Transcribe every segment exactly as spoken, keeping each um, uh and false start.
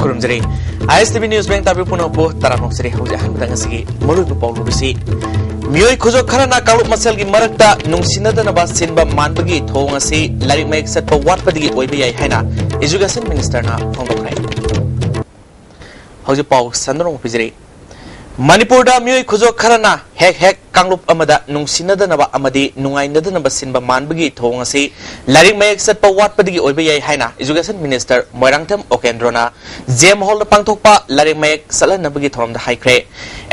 ꯈꯨꯔꯨꯝꯖꯔꯤ꯫ ꯑꯥꯏ ꯑꯦꯁ T V News Bank ꯇꯥꯕꯤꯕ ꯄꯨꯝꯅꯃꯛꯄꯨ ꯇꯔꯥꯝꯅ ꯑꯣꯛꯆꯔꯤ꯫ ꯍꯧꯖꯤꯛ ꯑꯍꯥꯟꯕꯗ ꯉꯁꯤꯒꯤ ꯃꯔꯨꯑꯣꯏꯕ ꯄꯥꯎ ꯂꯧꯕꯁꯤ, ꯃꯤꯑꯣꯏ ꯈꯨꯖꯣ ꯈꯔꯅ ꯀꯥꯡꯂꯨꯞ ꯃꯁꯦꯜꯒꯤ ꯃꯔꯛꯇ ꯅꯨꯡꯁꯤꯅꯗꯅꯕ ꯁꯤꯟꯕ ꯃꯥꯟꯕꯒꯤ ꯊꯧꯑꯣꯡ ꯑꯁꯤ ꯂꯥꯏꯔꯤꯛ ꯃꯌꯦꯛ ꯆꯠꯄ ꯋꯥꯠꯄꯗꯒꯤ ꯑꯣꯏꯕ ꯌꯥꯏ ꯍꯥꯏꯅ Education Minister ꯅ ꯐꯣꯡꯗꯣꯛꯈ꯭ꯔꯦ꯫ ꯍꯧꯖꯤꯛ ꯄꯥꯎ ꯁꯟꯗꯣꯛꯅ ꯄꯤꯖꯔꯤ꯫ ꯃꯅꯤꯄꯨꯔꯗ ꯃꯤꯑꯣꯏ ꯈꯨꯖꯣ ꯈꯔꯅ ꯍꯦꯛ ꯍꯦꯛ ꯀꯥꯡꯂꯨꯞ ꯑꯃꯗ ꯅꯨꯡꯁꯤꯅꯗꯅꯕ ꯑꯃꯗꯤ ꯅꯨꯡꯉꯥꯏꯅꯗꯅꯕ ꯁꯤꯟꯕ ꯃꯥꯟꯕꯒꯤ ꯊꯧꯑꯣꯡ ꯑꯁꯤ ꯂꯥꯏꯔꯤꯛ ꯃꯌꯦꯛ ꯆꯠꯄ ꯋꯥꯠꯄꯗꯒꯤ ꯑꯣꯏꯕ ꯌꯥꯏ ꯍꯥꯏꯅ Education Minister ꯃꯣꯏꯔꯥꯡꯊꯦꯝ ꯑꯣꯀꯦꯟꯗ꯭ꯔꯣꯅ ꯖꯦꯝ ꯍꯣꯜꯗ ꯄꯥꯡꯊꯣꯛꯄ ꯂꯥꯏꯔꯤꯛ ꯃꯌꯦꯛ ꯆꯠꯍꯟꯅꯕꯒꯤ ꯊꯧꯔꯝꯗ ꯍꯥꯏꯈ꯭ꯔꯦ꯫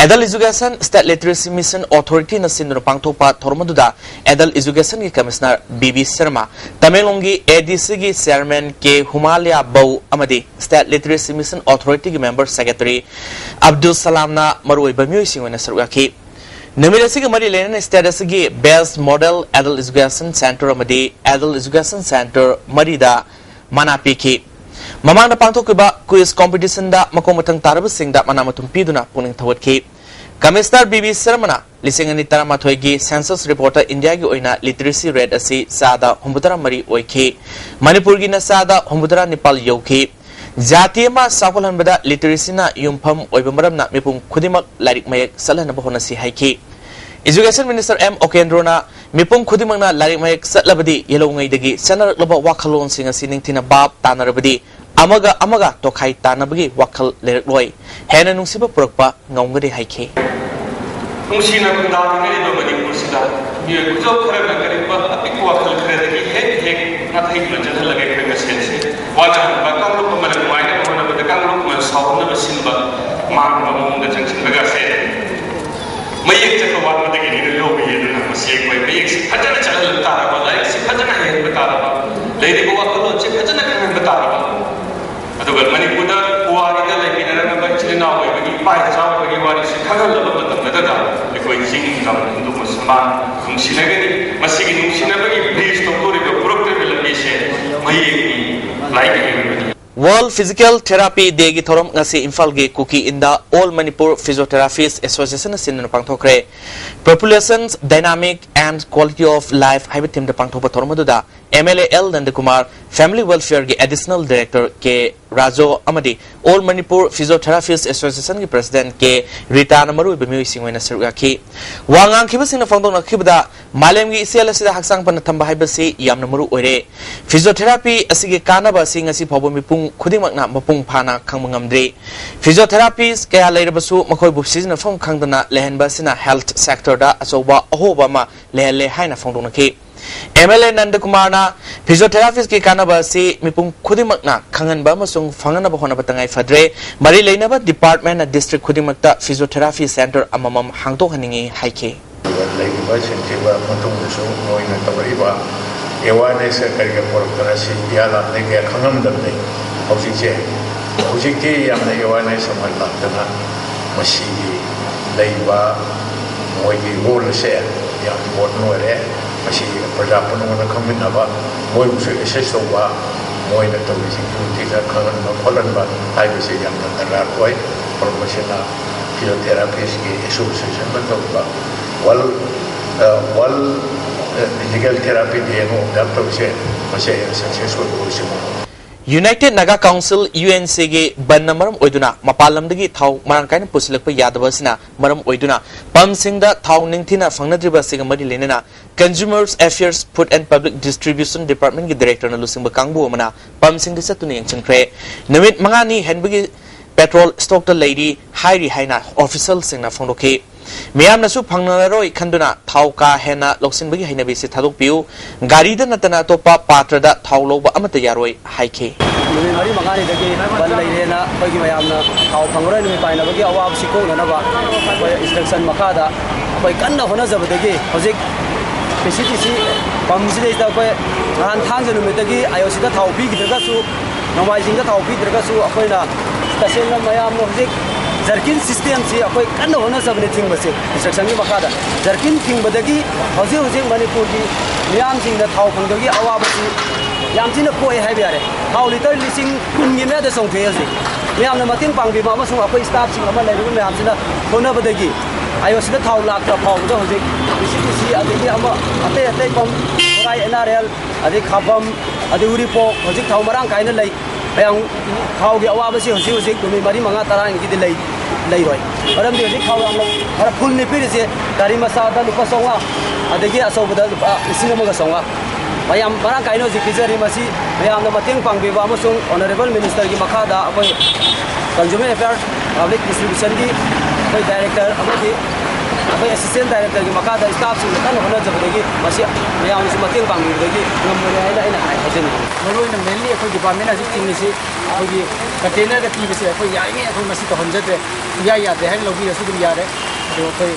Adult Education State Literacy Mission Authority ꯅ ꯁꯤꯟꯗꯨꯅ ꯄꯥꯡꯊꯣꯛꯄ ꯊꯧꯔꯝ ꯑꯗꯨꯗ Adult Education ꯒꯤ Commissioner ꯕꯤ ꯕꯤ ꯁꯔꯃ, ꯇꯃꯦꯡꯂꯣꯡꯒꯤ ꯑꯦ ꯗꯤ ꯁꯤ ꯒꯤ Chairman ꯀꯦ ꯍꯨꯃꯥꯂꯤꯌꯥ ꯕꯧ ꯑꯃꯗꯤ State Literacy Mission Authority ꯒꯤ Member Secretary ꯑꯕꯗꯨꯜ ꯁꯂꯥꯝꯅ ꯃꯔꯨꯑꯣꯏꯕ ꯃꯤꯑꯣꯏꯁꯤꯡ ꯑꯣꯏꯅ ꯁꯔꯨꯛ ꯌꯥꯈꯤ꯫ ꯅꯨꯃꯤꯠ ꯑꯁꯤꯒ ꯃꯔꯤ ꯂꯩꯅꯅ state ꯑꯁꯤꯒꯤ Best Model Adult Education Centre ꯑꯃꯗꯤ Adult Education Centre ꯃꯔꯤꯗ ꯃꯅꯥ ꯄꯤꯈꯤ꯫ ꯃꯃꯥꯡꯗ ꯄꯥꯡꯊꯣꯛꯈꯤꯕ quiz competition ꯗ ꯃꯈꯣꯡ ꯃꯊꯪ ꯇꯥꯔꯕꯁꯤꯡꯗ ꯃꯅꯥ ꯃꯊꯨꯝ ꯄꯤꯗꯨꯅ ꯄꯨꯛꯅꯤꯡ ꯊꯧꯒꯠꯈꯤ꯫ Commissioner ꯕꯤ ꯕꯤ ꯁꯔꯃꯅ ꯂꯤꯁꯤꯡ ꯑꯅꯤ ꯇꯔꯥꯃꯥꯊꯣꯏꯒꯤ Census Report ꯇ ꯏꯟꯗꯤꯌꯥꯒꯤ ꯑꯣꯏꯅ literacy rate ꯑꯁꯤ ꯆꯥꯗ ꯍꯨꯝꯐꯨꯇꯔꯥ ꯃꯔꯤ ꯑꯣꯏꯈꯤ꯫ ꯃꯅꯤꯄꯨꯔꯒꯤꯅ ꯆꯥꯗ ꯍꯨꯝꯐꯨꯇꯔꯥ ꯅꯤꯄꯥꯜ ꯌꯧꯈꯤ꯫ ꯖꯥꯇꯤ ꯑꯃ ꯆꯥꯎꯈꯠꯍꯟꯕꯗ literacy ꯅ ꯌꯨꯝꯐꯝ ꯑꯣꯏꯕ ꯃꯔꯝꯅ ꯃꯤꯄꯨꯝ ꯈꯨꯗꯤꯡꯃꯛ ꯂꯥꯏꯔꯤꯛ ꯃꯌꯦꯛ ꯆꯠꯍꯟꯅꯕ ꯍꯣꯠꯅꯁꯤ ꯍꯥꯏꯈꯤ꯫ Education Minister ꯑꯦꯝ ꯑꯣꯀꯦꯟꯗ꯭ꯔꯣꯅ ꯃꯤꯄꯨꯝ ꯈꯨꯗꯤꯡꯃꯛꯅ ꯂꯥꯏꯔꯤꯛ ꯃꯌꯦꯛ ꯆꯠꯂꯕꯗꯤ ꯌꯦꯜꯍꯧꯉꯩꯗꯒꯤ ꯆꯠꯅꯔꯛꯂꯕ ꯋꯥꯈꯜꯂꯣꯟꯁꯤꯡ ꯑꯁꯤ ꯅꯤꯡꯊꯤꯅ ꯚꯥꯞ ꯇꯥꯅꯔꯕꯗꯤ ꯑꯃꯒ ꯑꯃꯒ ꯇꯣꯈꯥꯏ ꯇꯥꯅꯕꯒꯤ ꯋꯥꯈꯜ ꯂꯩꯔꯛꯂꯣꯏ, ꯍꯦꯟꯅ ꯅꯨꯡꯁꯤꯕ ꯄꯨꯔꯛꯄ ꯉꯝꯒꯅꯤ ꯍꯥꯏꯈꯤ꯫ ꯅꯨꯡꯁꯤꯅ ꯈꯨꯟꯗꯥꯃꯤꯟꯅꯔꯤꯕ ꯃꯅꯤꯄꯨꯔꯁꯤꯗ ꯃꯤꯑꯣꯏ ꯈꯨꯗꯣꯞ ꯈꯔꯅ ꯀꯔꯤꯒꯨꯝꯕ ꯑꯄꯤꯛꯄ ꯋꯥꯈꯜ ꯈꯔꯗꯒꯤ ꯍꯦꯛ ꯍꯦꯛ ꯅꯥꯊꯩꯗꯨꯅ ꯆꯠꯍꯜꯂꯒ ꯑꯩꯈꯣꯏ ꯃꯁꯦꯟꯁꯦ ꯋꯥꯅꯍꯟꯕ, ꯀꯥꯡꯂꯨꯞ ꯑꯃꯅ ꯅꯨꯡꯉꯥꯏꯅꯕ ꯍꯣꯠꯅꯕꯗ ꯀꯥꯡꯂꯨꯞ ꯑꯃꯅ ꯁꯥꯎꯍꯟꯅꯕ ꯁꯤꯟꯕ ꯃꯥꯡꯕ ꯃꯑꯣꯡꯗ ꯆꯪꯁꯤꯟꯕꯒꯁꯦ ꯃꯌꯦꯛ ꯆꯠꯄ ꯋꯥꯠꯄꯗꯒꯤꯅꯤꯅ ꯂꯧꯏ꯫ ꯑꯗꯨꯅ ꯃꯁꯤ ꯑꯩꯈꯣꯏ ꯃꯌꯦꯛꯁꯤ ꯐꯖꯅ ꯆꯠꯍꯟꯕ ꯇꯥꯔꯕ, ꯂꯥꯏꯔꯤꯛꯁꯤ ꯐꯖꯅ ꯍꯩꯍꯟꯕ ꯇꯥꯔꯕ, ꯂꯩꯔꯤꯕ ꯋꯥꯈꯜꯂꯣꯟꯁꯤ ꯐꯖꯅ ꯈꯪꯍꯟꯕ ꯇꯥꯔꯕ, ꯑꯗꯨꯒ ꯃꯅꯤꯄꯨꯔꯗ ꯄꯨꯋꯥꯔꯤꯗ ꯂꯩꯃꯤꯟꯅꯔꯝꯕ ꯏꯆꯤꯜ ꯏꯅꯥꯎ ꯑꯣꯏꯕꯒꯤ, ꯏꯄꯥ ꯏꯆꯥ ꯑꯣꯏꯕꯒꯤ ꯋꯥꯔꯤꯁꯤ ꯈꯪꯍꯜꯂꯕ ꯃꯇꯝꯗꯇꯗ ꯑꯩꯈꯣꯏ ꯆꯤꯡ ꯇꯝ ꯍꯤꯟꯗꯨ ꯃꯨꯁꯜꯃꯥꯟ ꯅꯨꯡꯁꯤꯅꯒꯅꯤ꯫ ꯃꯁꯤꯒꯤ ꯅꯨꯡꯁꯤꯅꯕꯒꯤ bridge ꯇꯧꯗꯣꯔꯤꯕ, ꯄꯨꯔꯛꯇꯣꯔꯤꯕ ꯂꯝꯕꯤꯁꯦ ꯃꯌꯦꯛꯅꯤ, ꯂꯥꯏꯔꯤꯛ ꯍꯩꯕꯅꯤ꯫ World Physical Therapy Day ꯒꯤ ꯊꯧꯔꯝ ꯉꯁꯤ ꯏꯝꯐꯥꯜꯒꯤ ꯀꯨꯀꯤ ꯏꯟꯗ All Manipur Physiotherapists Association ꯅ ꯁꯤꯟꯗꯨꯅ ꯄꯥꯡꯊꯣꯛꯈ꯭ꯔꯦ꯫ Populations, Dynamic and Quality of Life ꯍꯥꯏꯕ theme ꯗ ꯄꯥꯡꯊꯣꯛꯄ ꯊꯧꯔꯝ ꯑꯗꯨꯗ M L A L Nandakumar, Family Welfare ꯒꯤ Additional Director ꯀꯦ ꯔꯥꯖꯣ ꯑꯃꯗꯤ All Manipur Physiotherapists Association ꯒꯤ President ꯀꯦ ꯔꯤꯇꯥꯅ ꯃꯔꯨꯑꯣꯏꯕ ꯃꯤꯑꯣꯏꯁꯤꯡ ꯑꯣꯏꯅ ꯁꯔꯨꯛ ꯌꯥꯈꯤ꯫ ꯋꯥ ꯉꯥꯡꯈꯤꯕꯁꯤꯡꯅ ꯐꯣꯡꯗꯣꯛꯅꯈꯤꯕꯗ, ꯃꯥꯂꯦꯝꯒꯤ ꯏꯆꯦꯜ ꯑꯁꯤꯗ ꯍꯛꯆꯥꯡ ꯐꯅ ꯊꯝꯕ ꯍꯥꯏꯕꯁꯤ ꯌꯥꯝꯅ ꯃꯔꯨ ꯑꯣꯏꯔꯦ꯫ Physiotherapy ꯑꯁꯤꯒꯤ ꯀꯥꯟꯅꯕ ꯑꯁꯤ ꯉꯁꯤ ꯐꯥꯎꯕ ꯃꯤꯄꯨꯝ ꯈꯨꯗꯤꯡꯃꯛꯅ ꯃꯄꯨꯡ ꯐꯥꯅ ꯈꯪꯕ ꯉꯝꯗ꯭ꯔꯤ꯫ Physiotherapists ꯀꯌꯥ ꯂꯩꯔꯕꯁꯨ ꯃꯈꯣꯏꯕꯨ ꯁꯤꯖꯤꯟꯅꯐꯝ ꯈꯪꯗꯅ ꯂꯩꯍꯟꯕ ꯑꯁꯤꯅ health sector ꯗ ꯑꯆꯧꯕ ꯑꯍꯣꯕ ꯑꯃ ꯂꯩꯍꯜꯂꯦ ꯍꯥꯏꯅ ꯐꯣꯡꯗꯣꯛꯅꯈꯤ꯫ ꯑꯦꯝ ꯑꯦꯜ ꯑꯦ ꯅꯟꯗꯀꯨꯃꯥꯔꯅ Physiotherapist ꯀꯤ ꯀꯥꯟꯅꯕ ꯑꯁꯤ ꯃꯤꯄꯨꯝ ꯈꯨꯗꯤꯡꯃꯛꯅ ꯈꯪꯍꯟꯕ ꯑꯃꯁꯨꯡ ꯐꯪꯍꯟꯅꯕ ꯍꯣꯠꯅꯕ ꯇꯉꯥꯏ ꯐꯗ꯭ꯔꯦ꯫ ꯃꯔꯤ ꯂꯩꯅꯕ department ꯅ district ꯈꯨꯗꯤꯡꯃꯛꯇ Physiotherapy Centre ꯑꯃꯃꯝ ꯍꯥꯡꯗꯣꯛꯍꯟꯅꯤꯡꯏ ꯍꯥꯏꯈꯤ꯫ ꯂꯩꯔꯤꯕꯁꯤꯡꯁꯤꯒ ꯃꯇꯨꯡꯗꯁꯨ ꯃꯣꯏꯅ ꯇꯧꯔꯛꯏꯕ awareness ꯀꯔꯤꯒ ꯄꯨꯔꯛꯇꯅ ꯁꯤ ꯏꯌꯥ ꯂꯥꯟꯗꯒꯤ ꯈꯪꯉꯝꯗꯕꯅꯤ꯫ ꯍꯧꯖꯤꯛꯁꯦ, ꯍꯧꯖꯤꯛꯇꯤ ꯌꯥꯝꯅ awareness ꯑꯃ ꯂꯥꯛꯇꯅ ꯃꯁꯤꯒꯤ ꯂꯩꯕ ꯃꯣꯏꯒꯤ role ꯑꯁꯦ ꯌꯥꯝ important ꯑꯣꯏꯔꯦ꯫ ꯃꯁꯤ ꯄ꯭ꯔꯖꯥ ꯄꯨꯝꯅꯃꯛꯅ ꯈꯪꯃꯤꯟꯅꯕ, ꯃꯣꯏꯕꯨꯁꯨ assess ꯇꯧꯕ, ꯃꯣꯏꯅ ꯇꯧꯔꯤꯁꯤꯡꯗꯨ ꯊꯤꯅ ꯈꯪꯍꯟꯕ ꯈꯣꯠꯍꯟꯕ ꯍꯥꯏꯕꯁꯤ ꯌꯥꯝꯅ ꯗꯔꯀꯥꯔ ꯑꯣꯏ꯫ ꯃꯔꯝ ꯑꯁꯤꯅ Physiotherapist ꯀꯤ Association ꯅ ꯇꯧꯔꯤꯕ World, ꯑ, World, ꯑ, Physical Therapy Day ꯑꯃ observe ꯇꯧꯁꯦ꯫ ꯃꯁꯤ success ꯑꯣꯏꯕ ꯑꯣꯏꯁꯅꯨ꯫ United Naga Council, U N C ꯒꯤ ꯕꯟꯅ ꯃꯔꯝ ꯑꯣꯏꯗꯨꯅ ꯃꯄꯥꯟ ꯂꯝꯗꯒꯤ ꯊꯥꯎ ꯃꯔꯥꯡ ꯀꯥꯏꯅ ꯄꯨꯁꯤꯜꯂꯛꯄ ꯌꯥꯗꯕ ꯑꯁꯤꯅ ꯃꯔꯝ ꯑꯣꯏꯗꯨꯅ ꯄꯝꯁꯤꯡꯗ ꯊꯥꯎ ꯅꯤꯡꯊꯤꯅ ꯐꯪꯅꯗ꯭ꯔꯤꯕ ꯑꯁꯤꯒ ꯃꯔꯤ ꯂꯩꯅꯅ Consumer Affairs, Food and Public Distribution Department ꯀꯤ Director ꯅ ꯂꯨꯆꯤꯡꯕ ꯀꯥꯡꯕꯨ ꯑꯃꯅ ꯄꯝꯁꯤꯡꯗ ꯆꯠꯇꯨꯅ ꯌꯦꯡꯁꯤꯟꯈ꯭ꯔꯦ꯫ ꯅꯨꯃꯤꯠ ꯃꯉꯥꯅꯤ ꯍꯦꯟꯕꯒꯤ petrol stock ꯇ ꯂꯩꯔꯤ ꯍꯥꯏꯔꯤ ꯍꯥꯏꯅ official ꯁꯤꯡꯅ ꯐꯣꯡꯗꯣꯛꯈꯤ꯫ ꯃꯤꯌꯥꯝꯅꯁꯨ ꯐꯪꯅꯔꯔꯣꯏ ꯈꯟꯗꯨꯅ ꯊꯥꯎ ꯀꯥ ꯍꯦꯟꯅ ꯂꯧꯁꯤꯟꯕꯒꯤ ꯍꯩꯅꯕꯤꯁꯤ ꯊꯥꯗꯣꯛꯄꯤꯌꯨ꯫ ꯒꯥꯔꯤꯗ ꯅꯠꯇꯅ ꯑꯇꯣꯞꯄ ꯄꯥꯇ꯭ꯔꯗ ꯊꯥꯎ ꯂꯧꯕ ꯑꯃꯠꯇ ꯌꯥꯔꯣꯏ ꯍꯥꯏꯈꯤ꯫ ꯅꯨꯃꯤꯠ ꯃꯔꯤ ꯃꯉꯥꯅꯤꯗꯒꯤ ꯕꯟ ꯂꯩꯔꯦꯅ ꯑꯩꯈꯣꯏꯒꯤ ꯃꯌꯥꯝꯅ ꯊꯥꯎ ꯐꯪꯉꯔꯣꯏ ꯅꯨꯃꯤꯠ ꯄꯥꯏꯅꯕꯒꯤ ꯑꯋꯥꯕꯁꯤ ꯀꯣꯛꯅꯅꯕ ꯑꯩꯈꯣꯏ instruction ꯃꯈꯥꯗ ꯑꯩꯈꯣꯏ ꯀꯟꯅ ꯍꯣꯠꯅꯖꯕꯗꯒꯤ ꯍꯧꯖꯤꯛ P C T C ꯄꯝꯁꯤꯗꯩꯗ ꯑꯩꯈꯣꯏ ꯅꯍꯥꯟ ꯊꯥꯡꯖ ꯅꯨꯃꯤꯠꯇꯒꯤ I O C ꯗ ꯊꯥꯎ ꯄꯤꯈꯤꯗ꯭ꯔꯒꯁꯨ, ꯅꯣꯡꯃꯥꯏꯖꯤꯡꯗ ꯊꯥꯎ ꯄꯤꯗ꯭ꯔꯒꯁꯨ ꯑꯩꯈꯣꯏꯅ ꯇꯁꯦꯡꯅ ꯃꯌꯥꯝꯅ ꯍꯧꯖꯤꯛ jerkin system ꯁꯤ ꯑꯩꯈꯣꯏ ꯀꯟꯅ ꯍꯣꯠꯅꯖꯕꯅꯤ ꯊꯤꯡꯕꯁꯦ instruction ꯒꯤ ꯃꯈꯥꯗ꯫ Jerkin ꯊꯤꯡꯕꯗꯒꯤ ꯍꯧꯖꯤꯛ ꯍꯧꯖꯤꯛ ꯃꯅꯤꯄꯨꯔꯒꯤ ꯃꯤꯌꯥꯝꯁꯤꯡꯅ ꯊꯥꯎ ꯐꯪꯗꯕꯒꯤ ꯑꯋꯥꯕꯁꯤ ꯌꯥꯝ ꯊꯤꯅ ꯀꯣꯛꯑꯦ ꯍꯥꯏꯕ ꯌꯥꯔꯦ꯫ ꯊꯥꯎ litre ꯂꯤꯁꯤꯡ ꯀꯨꯟꯒꯤ ꯃꯌꯥꯗ ꯆꯣꯡꯊꯣꯛꯑꯦ ꯍꯧꯖꯤꯛ꯫ ꯃꯌꯥꯝꯅ ꯃꯇꯦꯡ ꯄꯥꯡꯕꯤꯕ ꯑꯃꯁꯨꯡ ꯑꯩꯈꯣꯏ staff ꯁꯤꯡ ꯑꯃ ꯂꯩꯔꯤꯕ ꯃꯌꯥꯝꯁꯤꯅ ꯍꯣꯠꯅꯕꯗꯒꯤ I O C ꯗ ꯊꯥꯎ ꯂꯥꯛꯇ꯭ꯔ ꯐꯥꯎꯕꯗ ꯍꯧꯖꯤꯛ P C T C ꯑꯗꯒꯤ ꯑꯃ ꯑꯇꯩ ꯑꯇꯩ ꯄꯝ ꯑꯦꯟ ꯑꯥꯔ ꯑꯦꯜ, ꯑꯗꯩ ꯈꯥꯕꯝ, ꯑꯗꯩ ꯎꯔꯤꯄꯣꯛ ꯍꯧꯖꯤꯛ ꯊꯥꯎ ꯃꯔꯥꯡ ꯀꯥꯏꯅ ꯂꯩ꯫ ꯃꯌꯥꯝ ꯊꯥꯎꯒꯤ ꯑꯋꯥꯕꯁꯤ ꯍꯧꯖꯤꯛ ꯍꯧꯖꯤꯛ ꯅꯨꯃꯤꯠ ꯃꯔꯤ, ꯃꯉꯥ, ꯇꯔꯥꯅꯤꯒꯤꯗꯤ ꯂꯩ-, ꯂꯩꯔꯣꯏ꯫ ꯃꯔꯝꯗꯤ ꯍꯧꯖꯤꯛ ꯊꯥꯎ ꯌꯥꯝꯅ ꯈꯔ ꯐꯨꯜꯅꯤ ꯄꯤꯔꯤꯁꯦ꯫ ꯒꯥꯔꯤ ꯃꯆꯥꯗ ꯂꯨꯄꯥ ꯆꯥꯝꯃꯉꯥ, ꯑꯗꯒꯤ ꯑꯆꯧꯕꯗ ꯂꯨꯄꯥ ꯂꯤꯁꯤꯡ ꯑꯃꯒ ꯆꯥꯝꯃꯉꯥ꯫ ꯃꯌꯥꯝ ꯃꯔꯥꯡ ꯀꯥꯏꯅ ꯍꯧꯖꯤꯛ ꯄꯤꯖꯔꯤ꯫ ꯃꯁꯤ ꯃꯌꯥꯝꯅ ꯃꯇꯦꯡ ꯄꯥꯡꯕꯤꯕ ꯑꯃꯁꯨꯡ ꯑꯣꯅꯔꯦꯕꯜ ꯃꯤꯅꯤꯁꯇꯔꯒꯤ ꯃꯈꯥꯗ ꯑꯩꯈꯣꯏ ꯀꯟꯖꯨꯃꯔ ꯑꯦꯐꯤꯌꯔ ꯄꯕ꯭ꯂꯤꯛ ꯗꯤꯁꯇ꯭ꯔꯤꯕ꯭ꯌꯨꯁꯟꯒꯤ ꯑꯩꯈꯣꯏ ꯗꯥꯏꯔꯦꯛꯇꯔ ꯑꯃꯗꯤ ꯑꯩꯈꯣꯏ ꯑꯦꯁꯤꯁꯇꯦꯟ ꯗꯥꯏꯔꯦꯛꯇꯔꯒꯤ ꯃꯈꯥꯗ ꯁ꯭ꯇꯥꯐꯁꯤꯡꯅ ꯀꯟꯅ ꯍꯣꯠꯅꯖꯕꯗꯒꯤ ꯃꯁꯤ ꯃꯌꯥꯝꯅꯁꯨ ꯃꯇꯦꯡ ꯄꯥꯡꯕꯤꯕꯗꯒꯤ ꯉꯝꯕꯅꯦ ꯍꯥꯏꯅ ꯑꯩꯅ ꯍꯥꯏ-, ꯍꯥꯏꯖꯅꯤꯡꯉꯤ꯫ ꯃꯔꯨꯑꯣꯏꯅ mainly ꯑꯩꯈꯣꯏ department ꯍꯧꯖꯤꯛ ꯆꯤꯡꯉꯤꯁꯤ ꯑꯩꯈꯣꯏꯒꯤ containerꯒ ꯊꯤꯕꯁꯦ ꯑꯩꯈꯣꯏ ꯌꯥꯔꯤꯉꯩ ꯑꯩꯈꯣꯏ ꯃꯁꯤ ꯇꯧꯍꯟꯖꯗ꯭ꯔꯦ꯫ ꯏꯌꯥ ꯌꯥꯗ꯭ꯔꯦ ꯍꯥꯏꯅ ꯂꯧꯕꯤꯔꯁꯨ ꯑꯗꯨꯝ ꯌꯥꯔꯦ꯫ ꯑꯗꯣ ꯑꯩꯈꯣꯏ,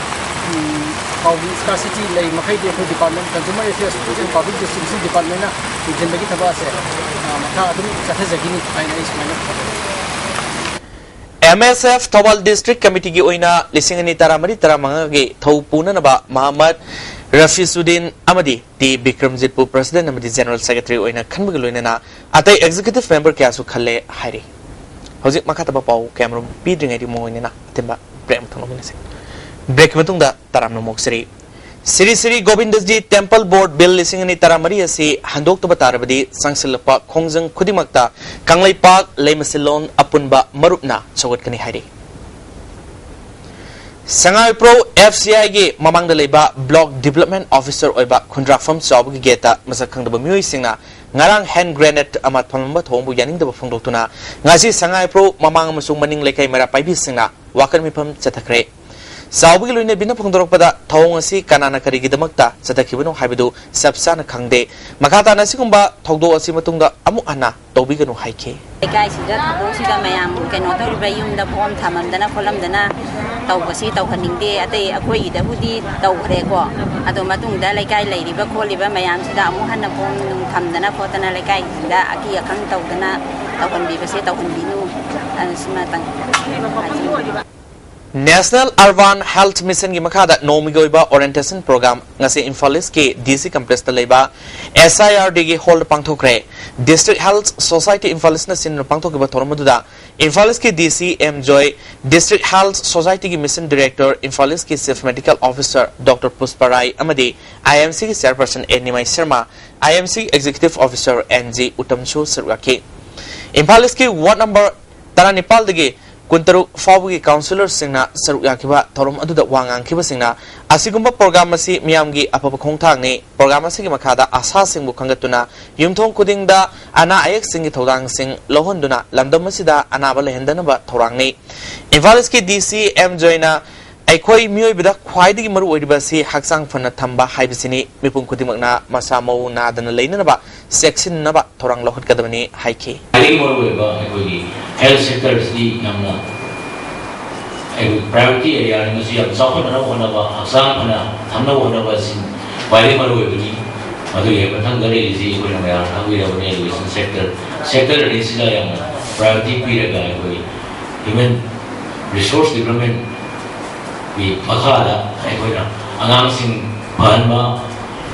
ꯎꯝ, ꯊꯥꯎꯒꯤ scarcity ꯂꯩ ꯃꯈꯩꯗꯤ ꯑꯩꯈꯣꯏ department, consumer affairs and public distribution departmentꯅ ꯌꯦꯡꯁꯤꯟꯕꯒꯤ ꯊꯕꯛ ꯑꯁꯦ, ꯑ, ꯃꯈꯥ ꯑꯗꯨꯝ ꯆꯠꯊꯖꯈꯤꯅꯤ ꯍꯥꯏꯅ ꯑꯩ ꯁꯨꯃꯥꯏꯅ ꯊꯝꯖꯒꯦ꯫ ꯑꯦꯝ ꯑꯦꯁ ꯑꯦꯐ ꯊꯧꯕꯥꯜ district committeeꯒꯤ ꯑꯣꯏꯅ ꯂꯤꯁꯤꯡ ꯑꯅꯤ ꯇꯔꯥꯃꯔꯤ ꯇꯔꯥꯃꯉꯥꯒꯤ ꯊꯧ ꯄꯨꯅꯅꯕ ꯃꯍꯃꯗ ꯔꯐꯤꯁꯨꯗꯤꯟ ꯑꯃꯗꯤ ꯇꯤ ꯕꯤꯀ꯭ꯔꯝꯖꯤꯠꯄꯨ president ꯑꯃꯗꯤ general secretary ꯑꯣꯏꯅ ꯈꯟꯕꯒ ꯂꯣꯏꯅꯅ ꯑꯇꯩ executive member ꯀꯌꯥꯁꯨ ꯈꯜꯂꯦ ꯍꯥꯏꯔꯤ꯫ ꯍꯧꯖꯤꯛ ꯃꯈꯥ ꯇꯥꯕ ꯄꯥꯎ ꯀꯌꯥꯃꯔꯨꯝ ꯄꯤꯗ꯭ꯔꯤꯉꯩꯗꯒꯤ ꯃꯃꯥꯡ ꯑꯣꯏꯅ ꯑꯊꯤꯟꯕ break ꯑꯃꯇꯪ ꯂꯧꯃꯤꯟꯅꯁꯤ꯫ Breakꯀꯤ ꯃꯇꯨꯡꯗ ꯇꯔꯥꯝꯅ ꯑꯃꯨꯛ ꯁꯤꯔꯤ꯫ ꯁꯤꯔꯤ ꯁꯤꯔꯤ ꯒꯣꯕꯤꯟꯗꯖꯤ Temple Board Bill ꯂꯤꯁꯤꯡ ꯑꯅꯤ ꯇꯔꯥꯃꯔꯤ ꯑꯁꯤ ꯍꯟꯗꯣꯛꯇꯕ ꯇꯥꯔꯕꯗꯤ ꯆꯪꯁꯤꯜꯂꯛꯄ ꯈꯣꯡꯖꯪ ꯈꯨꯗꯤꯡꯃꯛꯇ ꯀꯪꯂꯩꯄꯥꯛ ꯂꯩꯃꯁꯤꯂꯣꯟ ꯑꯄꯨꯟꯕ ꯃꯔꯨꯞꯅ ꯁꯧꯒꯠꯀꯅꯤ ꯍꯥꯏꯔꯤ꯫ ꯁꯉꯥꯏꯄ꯭ꯔꯧ F C Iꯒꯤ ꯃꯃꯥꯡꯗ ꯂꯩꯕ block development officer ꯑꯣꯏꯕ ꯈꯨꯟꯗ꯭ꯔꯥꯛꯐꯝ ꯆꯥꯎꯕꯒꯤ gateꯇ ꯃꯁꯛ ꯈꯪꯗꯕ ꯃꯤꯑꯣꯏꯁꯤꯡꯅ ꯉꯔꯥꯡ hand grenade ꯑꯃ ꯊꯝꯂꯝꯕ ꯊꯧꯑꯣꯡꯕꯨ ꯌꯥꯅꯤꯡꯗꯕ ꯐꯣꯡꯗꯣꯛꯇꯨꯅ ꯉꯁꯤ ꯁꯉꯥꯏꯄ꯭ꯔꯧ ꯃꯃꯥꯡ ꯑꯃꯁꯨꯡ ꯃꯅꯤꯡ ꯂꯩꯀꯥꯏ ꯃꯩꯔꯥ ꯄꯥꯏꯕꯤꯁꯤꯡꯅ ꯋꯥꯀꯠ ꯃꯤꯐꯝ ꯆꯠꯊꯈ꯭ꯔꯦ꯫ ꯆꯥꯎꯕꯒꯤ ꯂꯣꯏꯅꯕꯤꯅ ꯐꯣꯡꯗꯣꯔꯛꯄꯗ ꯊꯧꯑꯣꯡ ꯑꯁꯤ ꯀꯅꯥꯅ ꯀꯔꯤꯒꯤꯗꯃꯛꯇ ꯆꯠꯊꯈꯤꯕꯅꯣ ꯍꯥꯏꯕꯗꯨ ꯆꯞ ꯆꯥꯅ ꯈꯪꯗꯦ꯫ ꯃꯈꯥ ꯇꯥꯅ ꯑꯁꯤꯒꯨꯝꯕ ꯊꯧꯗꯣꯛ ꯑꯁꯤ ꯃꯇꯨꯡꯗ ꯑꯃꯨꯛ ꯍꯟꯅ ꯇꯧꯕꯤꯒꯅꯨ ꯍꯥꯏꯈꯤ꯫ ꯂꯩꯀꯥꯏꯁꯤꯗ ꯊꯧꯗꯣꯛꯁꯤꯗ ꯃꯌꯥꯝ ꯀꯩꯅꯣ ꯇꯧꯔꯤꯕ ꯌꯨꯝꯗ ꯐꯣꯝ ꯊꯝꯃꯝꯗꯅ ꯈꯣꯠꯂꯝꯗꯅ ꯇꯧꯕꯁꯤ ꯇꯧꯍꯟꯅꯤꯡꯗꯦ꯫ ꯑꯇꯩ ꯑꯩꯈꯣꯏꯒꯤꯗꯕꯨꯗꯤ ꯇꯧꯈ꯭ꯔꯦꯀꯣ꯫ ꯑꯗꯣ ꯃꯇꯨꯡꯗ ꯂꯩꯀꯥꯏ ꯂꯩꯔꯤꯕ ꯈꯣꯠꯂꯤꯕ ꯃꯌꯥꯝꯁꯤꯗ ꯑꯃꯨꯛ ꯍꯟꯅ ꯐꯣꯝ ꯅꯨꯡ ꯊꯝꯗꯅ ꯈꯣꯠꯇꯅ ꯂꯩꯀꯥꯏꯁꯤꯗ ꯑꯀꯤ ꯑꯈꯪ ꯇꯧꯗꯅ ꯇꯧꯍꯟꯕꯤꯕꯁꯦ ꯇꯧꯍꯟꯕꯤꯅꯨ꯫ ꯑꯗꯨ ꯁꯤꯃꯇꯪ ꯍꯥꯏꯖꯅꯤꯡꯉꯤ꯫ National Urban Health Mission ꯒꯤ ꯃꯈꯥꯗ ꯅꯣꯡꯃꯒꯤ ꯑꯣꯏꯕ orientation program ꯉꯁꯤ ꯏꯝꯐꯥꯜ ꯏꯁꯀꯤ ꯗꯤ ꯁꯤ complexꯇ ꯂꯩꯕ ꯑꯦꯁ ꯑꯥꯏ ꯑꯥꯔ ꯗꯤꯒꯤ ꯍꯣꯜꯗ ꯄꯥꯡꯊꯣꯛꯈ꯭ꯔꯦ꯫ District Health Society ꯏꯝꯐꯥꯜ ꯏꯁꯅ ꯁꯤꯟꯗꯨꯅ ꯄꯥꯡꯊꯣꯛꯈꯤꯕ ꯊꯧꯔꯝ ꯑꯗꯨꯗ ꯏꯝꯐꯥꯜ ꯏꯁꯀꯤ D C M Joy, District Health Society ꯒꯤ Mission Director, ꯏꯝꯐꯥꯜ ꯏꯁꯀꯤ Chief Medical Officer Doctor Pushpa Rai ꯑꯃꯗꯤ ꯑꯥꯏ ꯑꯦꯝ ꯁꯤꯒꯤ Chairperson N Nimai Sharma, I M C Executive Officer N G ꯎꯇꯝꯁꯨ ꯁꯔꯨꯛ ꯌꯥꯈꯤ꯫ ꯏꯝꯐꯥꯜ ꯏꯁꯀꯤ ward number ꯇꯔꯥꯅꯤꯄꯥꯜꯗꯒꯤ ꯀꯨꯟꯇꯔꯨꯛ ꯐꯥꯎꯕꯒꯤ councillorꯁꯤꯡꯅ ꯁꯔꯨꯛ ꯌꯥꯈꯤꯕ ꯊꯧꯔꯝ ꯑꯗꯨꯗ ꯋꯥ ꯉꯥꯡꯈꯤꯕꯁꯤꯡꯅ, ꯑꯁꯤꯒꯨꯝꯕ program ꯑꯁꯤ ꯃꯤꯌꯥꯝꯒꯤ ꯑꯐꯕ ꯈꯣꯡꯊꯥꯡꯅꯤ꯫ Program ꯑꯁꯤꯒꯤ ꯃꯈꯥꯗ ꯑꯁꯥꯁꯤꯡꯕꯨ ꯈꯟꯒꯠꯇꯨꯅ ꯌꯨꯝꯊꯣꯡ ꯈꯨꯗꯤꯡꯗ ꯑꯅꯥ ꯑꯌꯦꯛꯁꯤꯡꯒꯤ ꯊꯧꯗꯥꯡꯁꯤꯡ ꯂꯧꯍꯟꯗꯨꯅ ꯂꯝꯗꯝ ꯑꯁꯤꯗ ꯑꯅꯥꯕ ꯂꯩꯍꯟꯗꯅꯕ ꯊꯧꯔꯥꯡꯅꯤ꯫ ꯏꯝꯐꯥꯜ ꯏꯁꯀꯤ ꯗꯤ ꯁꯤ ꯑꯦꯝ ꯖꯣꯏꯅ ꯑꯩꯈꯣꯏ ꯃꯤꯑꯣꯏꯕꯗ ꯈ꯭ꯋꯥꯏꯗꯒꯤ ꯃꯔꯨ ꯑꯣꯏꯔꯤꯕ ꯑꯁꯤ ꯍꯛꯆꯥꯡ ꯐꯅ ꯊꯝꯕ ꯍꯥꯏꯕꯁꯤꯅꯤ꯫ ꯃꯤꯄꯨꯝ ꯈꯨꯗꯤꯡꯃꯛꯅ ꯃꯁꯥ ꯃꯎ ꯅꯥꯗꯅ ꯂꯩꯅꯅꯕ ꯆꯦꯛꯁꯤꯟꯅꯕ ꯊꯧꯔꯥꯡ ꯂꯧꯈꯠꯀꯗꯕꯅꯤ ꯍꯥꯏꯈꯤ꯫ ꯈ꯭ꯋꯥꯏꯗꯒꯤ ꯃꯔꯨꯑꯣꯏꯕ ꯑꯩꯈꯣꯏꯒꯤ health sectorꯁꯤꯗꯤ ꯌꯥꯝꯅ ꯑꯩꯈꯣꯏ priority areaꯅꯤ꯫ ꯃꯁꯤ ꯌꯥꯝ ꯆꯥꯎꯈꯠꯅꯅꯕ ꯍꯣꯠꯅꯕ, ꯍꯛꯆꯥꯡ ꯐꯅ ꯊꯝꯅꯕ ꯍꯣꯠꯅꯕ ꯑꯁꯤ ꯈ꯭ꯋꯥꯏꯗꯒꯤ ꯃꯔꯨꯑꯣꯏꯕꯅꯤ꯫ ꯃꯗꯨꯒꯤ ꯍꯦꯛ ꯃꯊꯪꯗ ꯂꯩꯔꯤꯁꯤ ꯑꯩꯈꯣꯏꯅ ꯃꯌꯥꯝ ꯈꯪꯕꯤꯔꯕꯅꯤ, education sector, sector ꯑꯅꯤꯁꯤꯗ ꯌꯥꯝꯅ priority ꯄꯤꯔꯒ ꯑꯩꯈꯣꯏ human resource developmentꯀꯤ ꯃꯈꯥꯗ ꯑꯩꯈꯣꯏꯅ ꯑꯉꯥꯡꯁꯤꯡ ꯐꯍꯟꯕ,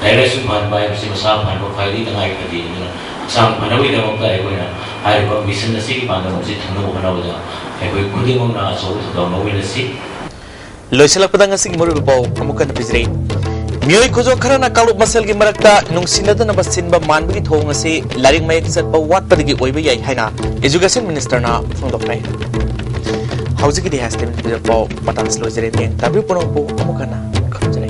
ꯂꯥꯏꯔꯤꯛ ꯂꯥꯏꯁꯨ ꯐꯍꯟꯕ ꯍꯥꯏꯕꯁꯤ ꯃꯁꯥ ꯐꯍꯟꯕ ꯈ꯭ꯋꯥꯏꯗꯒꯤ ꯇꯉꯥꯏ ꯐꯗꯦ꯫ ꯑꯗꯨꯅ ꯍꯛꯆꯥꯡ ꯐꯅꯕꯒꯤꯗꯃꯛꯇ ꯑꯩꯈꯣꯏꯅ ꯍꯥꯏꯔꯤꯕ mission ꯑꯁꯤꯒꯤ ꯄꯥꯟꯗꯝ ꯑꯁꯤ ꯊꯨꯡꯅꯕ ꯍꯣꯠꯅꯕꯗ ꯑꯩꯈꯣꯏ ꯈꯨꯗꯤꯡꯃꯛꯅ ꯑꯆꯧꯕ ꯊꯧꯗꯥꯡ ꯂꯧꯃꯤꯟꯅꯁꯤ꯫ ꯂꯣꯏꯁꯤꯜꯂꯛꯄꯗ ꯉꯁꯤꯒꯤ ꯃꯔꯨꯑꯣꯏꯕ ꯄꯥꯎ ꯑꯃꯨꯛ ꯍꯟꯅ ꯄꯤꯖꯔꯤ꯫ ꯃꯤꯑꯣꯏ ꯈꯨꯖꯣꯛ ꯈꯔꯅ ꯀꯥꯡꯂꯨꯞ ꯃꯁꯦꯜꯒꯤ ꯃꯔꯛꯇ ꯅꯨꯡꯁꯤꯅꯗꯅꯕ ꯁꯤꯟꯕ ꯃꯥꯟꯕꯒꯤ ꯊꯧꯑꯣꯡ ꯑꯁꯤ ꯂꯥꯏꯔꯤꯛ ꯃꯌꯦꯛ ꯆꯠꯄ ꯋꯥꯠꯄꯗꯒꯤ ꯑꯣꯏꯕ ꯌꯥꯏ ꯍꯥꯏꯅ Education Ministerꯅ ꯐꯣꯡꯗꯣꯛꯈ꯭ꯔꯦ꯫ ꯍꯧꯖꯤꯛꯀꯤꯗꯤ ꯍꯦꯁꯇꯤꯝ ꯄꯤꯖꯕ ꯄꯥꯎ ꯃꯇꯥꯡꯁꯤ ꯂꯣꯏꯖꯔꯦ꯫ ꯃꯤꯠꯌꯦꯡ ꯇꯥꯕꯤꯌꯨ ꯄꯨꯝꯅꯃꯛꯄꯨ ꯑꯃꯨꯛ ꯍꯟꯅ ꯈꯝꯖꯔꯤ꯫